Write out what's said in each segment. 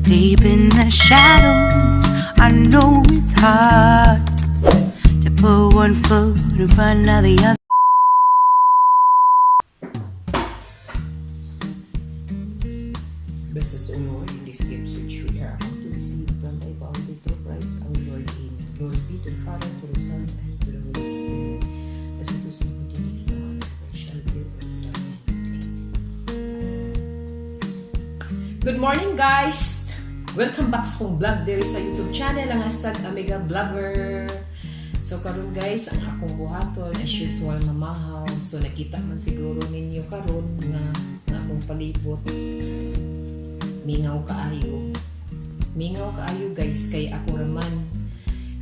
Deep in the shadows, I know it's hard to put one foot in front of the other. Bless us, O Lord, and these gifts which we are about to receive from thy bounty through Christ our Lord. Amen. Glory be to the Father, to the Son, and to the Holy Spirit, as it was in the beginning, is now, and ever shall be, world without end. Amen. Good morning, guys! Welcome back sa akong vlog diri sa YouTube channel, ang #AmigaVlogger. So karon, guys, ang akong buhaton as usual, mamahaw. So nakita man siguro ninyo karon nga ang akong palibot mingaw kaayo. Mingaw kaayo, guys, kay ako raman.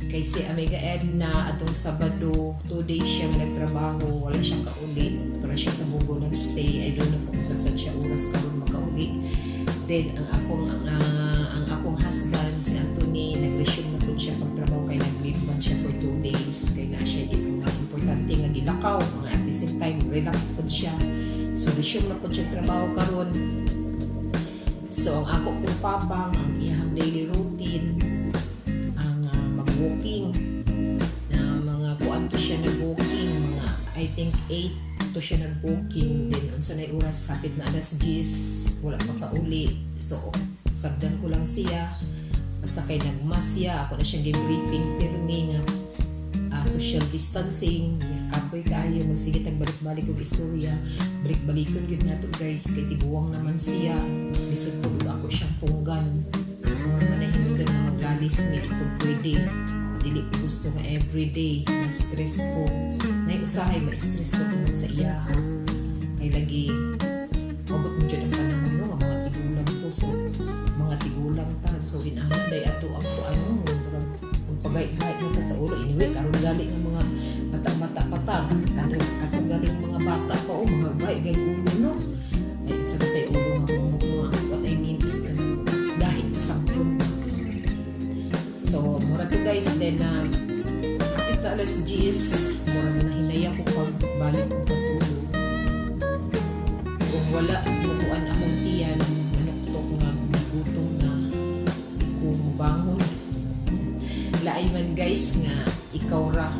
Kay si Amiga Edna atong Sabado, 2 days siya nga nagtrabaho, wala siyang kauli. Para siya sa Bogo nagstay. I don't know kung sa saan siya oras karon makauli. Then ang akong husband, si Anthony, nag-resume na pud siya pagtrabaho kay nag-leave man siya for 2 days kay na siya mga importante nga gilakaw, mga at the same time relax pud siya. So resume na pud siya trabaho karon. So ang ako pong papang, ang iyang daily routine ang mag-walking na mga kuan to siya nag-walking, mga I think 8 to siya nag-walking. Then unsa na oras, hapit na alas 10, wala pa kauli. So sagdan ko lang siya basta kay nagmas siya. Ako na siyang gi-briefing pirmi nga social distancing. Kapoy kaayo magsige tag balik-balik og istorya, balik-balikon gyud nato, guys, kay tiguwang naman siya. Lisod pud og ako siyang punggan. Mao man na hinungdan nga maglalis mi, di pud pwede. Dili ko gusto nga everyday na stress ko. Nay usahay ma-stress ko tungod sa iya kay lagi abot mo jud ang panahon, no, nga mga tigulang to. So mga tigulang ta, so inana day ato ang ano, murag kung pagay-gay na ta sa ulo. Anyway, karon gali nga mga bata-bata pa ta, karon katong galing mga bata pa, oh, mga gay gay ulo, no. Ay, sa sa ulo nga mga, what I mean is kanang dahil sampun. So mura to, guys. Then kapit na alas 10, mura na hinaya ko pag balik ko patulog. Kung wala mukuan akong tiyan, manuktok nga gutom na ko, mubangon. Laay man, guys, nga ikaw ra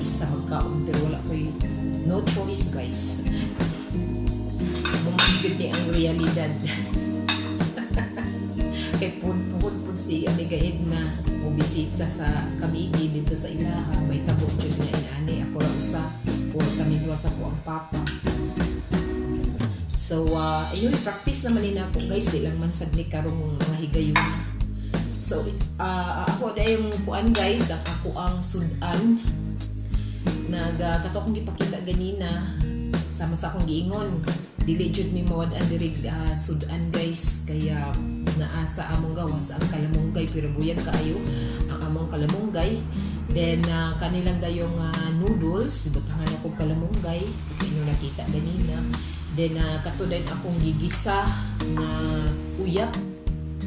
isa magkaon, pero wala ko'y no choice, guys. Mumagid ni ang realidad kay pud pud pud si Amiga Edna mo bisita sa Camiguin dito sa ilaha. May tabo jud nga inani, ako ra usa, puro kami duha sa ko ang papa. So anyway, practice naman ni nako, guys, di lang man sad ni karong mga higayon. So ako na yung kuan, guys, ang ako ang sudan nag kato akong gipakita ganina, sama sa akong giingon, dili jud mi mawad-an diri sudan, guys, kaya naa sa among gawas ang kalamunggay, pero buyag kaayo ang among kalamunggay. Then kanilang dayong noodles, butangan ako kalamunggay, inyo nakita ganina. Then kato din akong gigisa nga uyap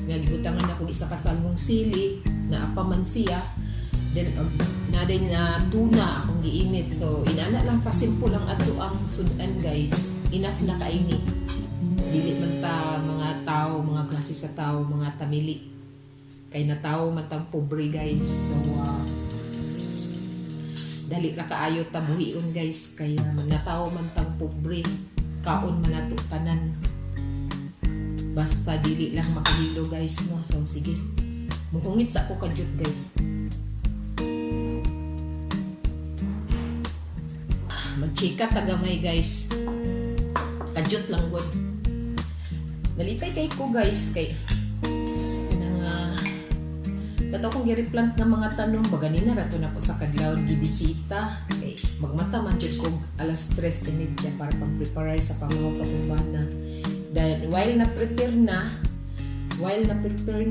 nga gibutangan ako isa ka salmong sili na apa man siya. Then na din na tuna akong giinit. So inana lang ka simple ang ato ang sudan, guys. Enough na kaini. Dili man ta mga tao, mga klase sa tao, mga tamili, kay natawo man tang pobre, guys. So dali ra kaayo ta buhion, guys, kaya natawo man tang pobre, kaon man nato tanan, basta dili lang makahilo, guys, no. So sige, muhungit sa ako kadyot, guys. Ah, magchika tagamay, guys, kadyot lang gud. Nalipay kay ko, guys, kay kanang kato akong gi-replant nga mga tanom ba. Ganina ra to nako sa kadlawon gibisita kay magmata man jud ko alas 3:30 para pang-prepare sa pamahaw sa akong bana. Then while na prepare na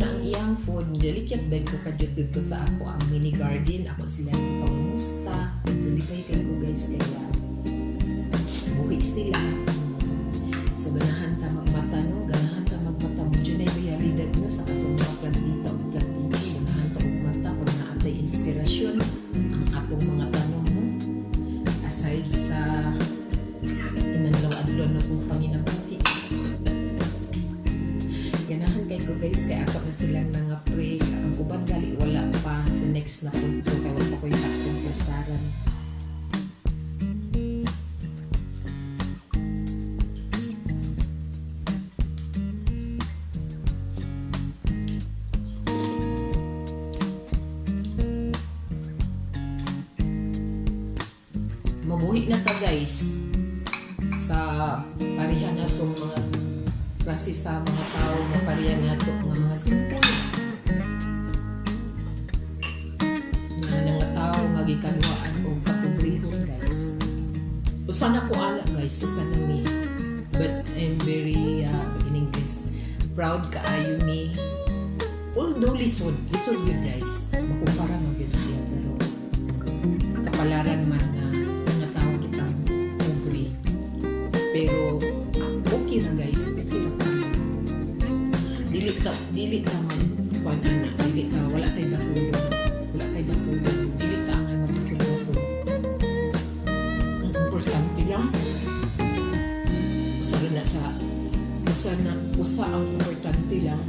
ang iyang food, dalikyat din ko kadyot dito sa ako ang mini garden. Ako sila ipangumusta. Nalipay kay ko, guys, kaya buhi sila. So ganahan ta magmata, no, ganahan ta magmata mo dyan ay realidad, no, sa katong mga plantita o plantita. Ganahan ta og mata kung naa tay inspirasyon ang atong mga tanom, no, aside sa inanlaw adlaw na kong panginabuhi. Ganahan kay ko. guys, kay ako na silang mga break. Ang uban gali wala pa sa next na punto kay wala pa ko'y saktong plastaran. Mabuhi na ta, guys, sa pareha natong mga klase sa mga tao nga pareha nato nga mga simple na nga tao nga gikanwaan og kapobrehon, guys. Usa na ko ana, guys, usa na mi, but I'm very in English, proud kaayo mi, although lisod, lisod yun, guys, makumpara man gyud siya, pero kapalaran man na mga tao kitang pobre, pero okay na, guys, okay na tayo. Dili ta man kuan ana, dili ta, wala tay basulon, wala tay basulon, dili ta angay magbasul-basol. Ang importante lang, usa ra na sa usa na usa ang importante lang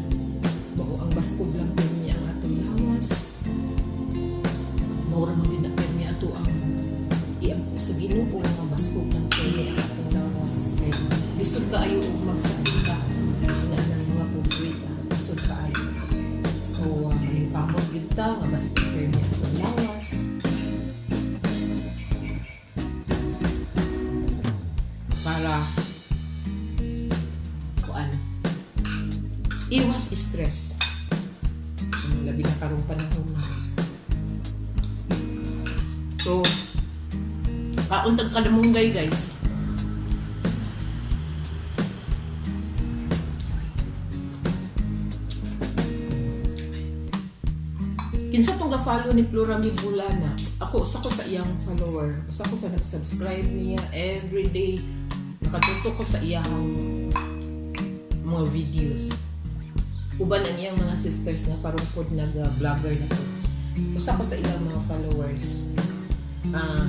mao ang baskog lang pirmi ang atong lawas. Mao ra man gyud na pirmi ato ang iampo sa Ginoo nga baskog lang pirmi ang atong lawas, kay lisod kaayo og magsakit ka na ng mga pobre ka, lisod kaayo. So maningkamot gyud ta nga baskog pirmi atong lawas para kuan, iwas stress. Ang labi na karong panahon na. So kaon tag kalamunggay, guys. Kinsa tong ga-follow ni Flora Bulana? Ako, usa ko sa iyang follower. Usa ko sa nag-subscribe niya every day. Nakatutok ko sa iyang mga videos. Uban ang iyang mga sisters na parungkod nag-vlogger na to. Usa ko sa iyang mga followers. Ah,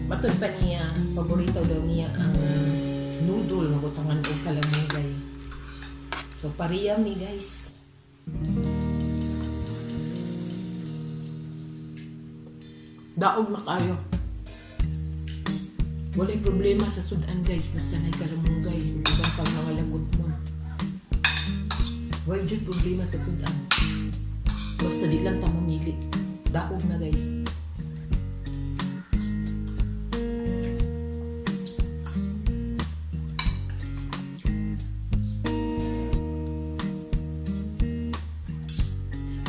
matud pa niya, paborito daw niya ang noodle nga butangan og kalamunggay. So pareha mi, guys. Daog na kayo. Walay problema sa sudan, guys, basta nay kalamunggay, uban pang mga lagot mo. Walay jud problema sa sudan. Basta di lang ta mamili. Daog na, guys.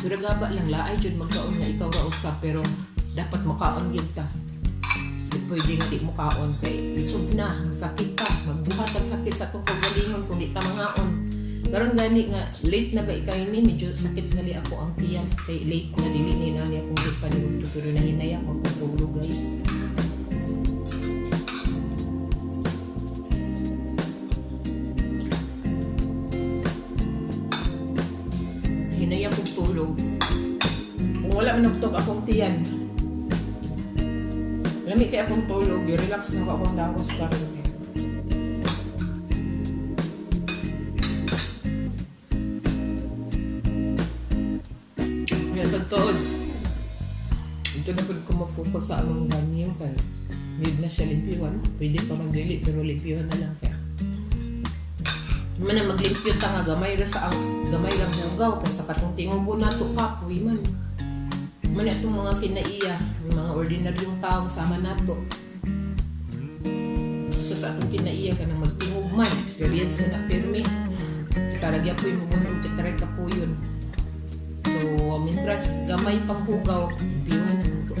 Pero gaba lang, laay jud magkaon nga ikaw ra usa, pero dapat makaon gyud ta. Di pwede nga di mokaon kay lisod na, sakit ka, magbuhat ang sakit sa atong kaugalingon kung di ta mangaon. Karon gani nga late na kay ni medyo sakit gali ako ang tiyan kay late na, dili ni nami akong gipanudto, pero nahinaya ako tulog, guys. Nahinaya akong tulog. Kung wala man nagtok akong tiyan, lami kay akong tulog, relax na ako akong lawas karon. Ya, tagtuod. Ito na pud ko mag-focus sa among banyo kay need na siya limpyuhan. Pwede pa man dili, pero limpyuhan na lang kaya. Man na maglimpyo ta nga gamay ra sa ang gamay lang hugaw kay sa katong tingubo nato kapoy man. Man atong mga kinaiya, mga ordinaryong tao sama nato. Sa atong kinaiya kanang magtingog man, experience mo na pirmi. Kita ra gyapoy mo kita ra kapuyon. So, mintras gamay pang hugaw, limpyuhan na nato.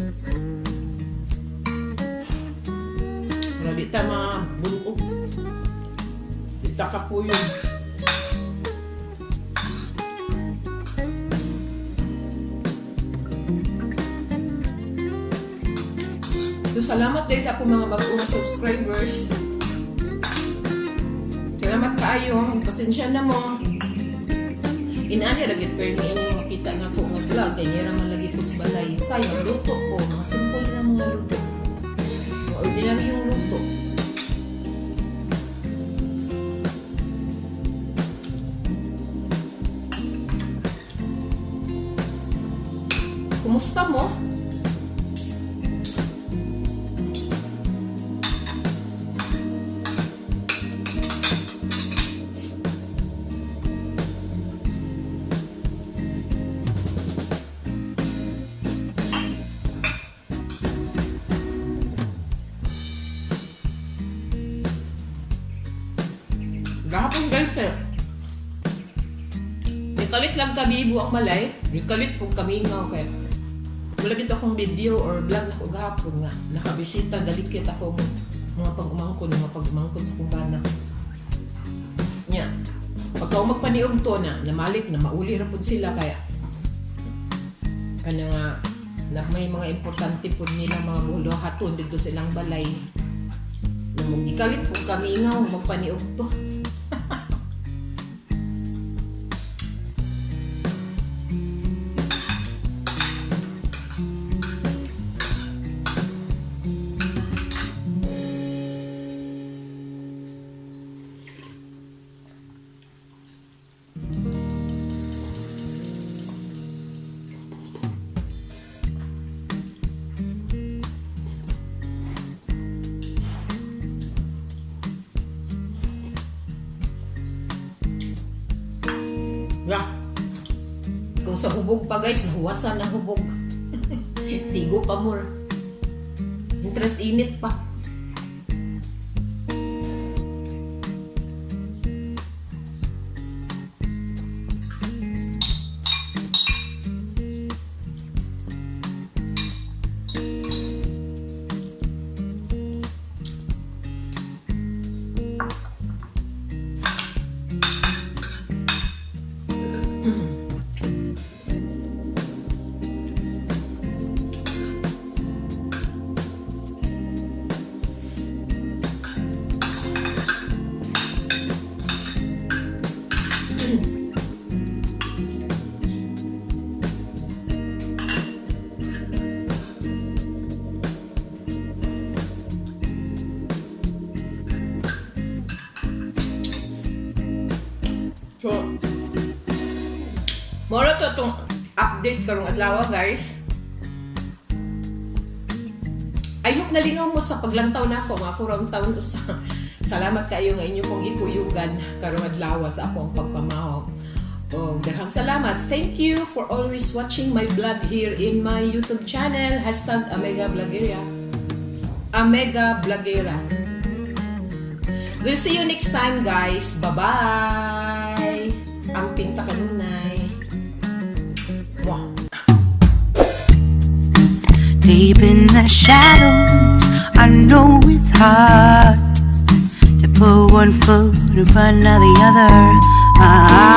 Para di ta mabunog. Di ta kapuyon. So, salamat din sa akong mga bagong subscribers. Salamat kaayo. Pasensya na mo. Inani ra gyud permi inyong makita nako nga vlog kay nira man lagi ko sa balay. Sayang luto ko, mga simple na mga luto. Mga ordinaryong luto. Kumusta mo? Gahapon, guys, eh. Nikalit lang kabibo ang malay. Nikalit po kami nga kay. Wala dito akong video or vlog na ko gahapon nga. Nakabisita, dalikit ako mga pag-umangkon sa kong bana. Nya. Pagka magpaniog to na, namalit na mauli ra pud sila kaya ano nga na may mga importante pud nila mga buhaton dito sa ilang balay. Na ikalit po kami nga magpaniog to. Yeah. Kung sa hubog pa, guys, nahuwasan na hubog. Sigo pa more. Interest init pa. So, mora to itong update karong adlaw, guys. I hope nalingaw mo sa paglantaw nako nga ako raw taon usa. Salamat kayo nga inyo kong ikuyugan karong adlaw sa akong pagpamahaw. Og daghang salamat. Thank you for always watching my vlog here in my YouTube channel, #AmegaVlogera. Amega Vlogera. We'll see you next time, guys. Bye-bye! Amping ta kanunay. Mwah! Deep in the shadows, I know it's hard to put one foot in front of the other. Ah.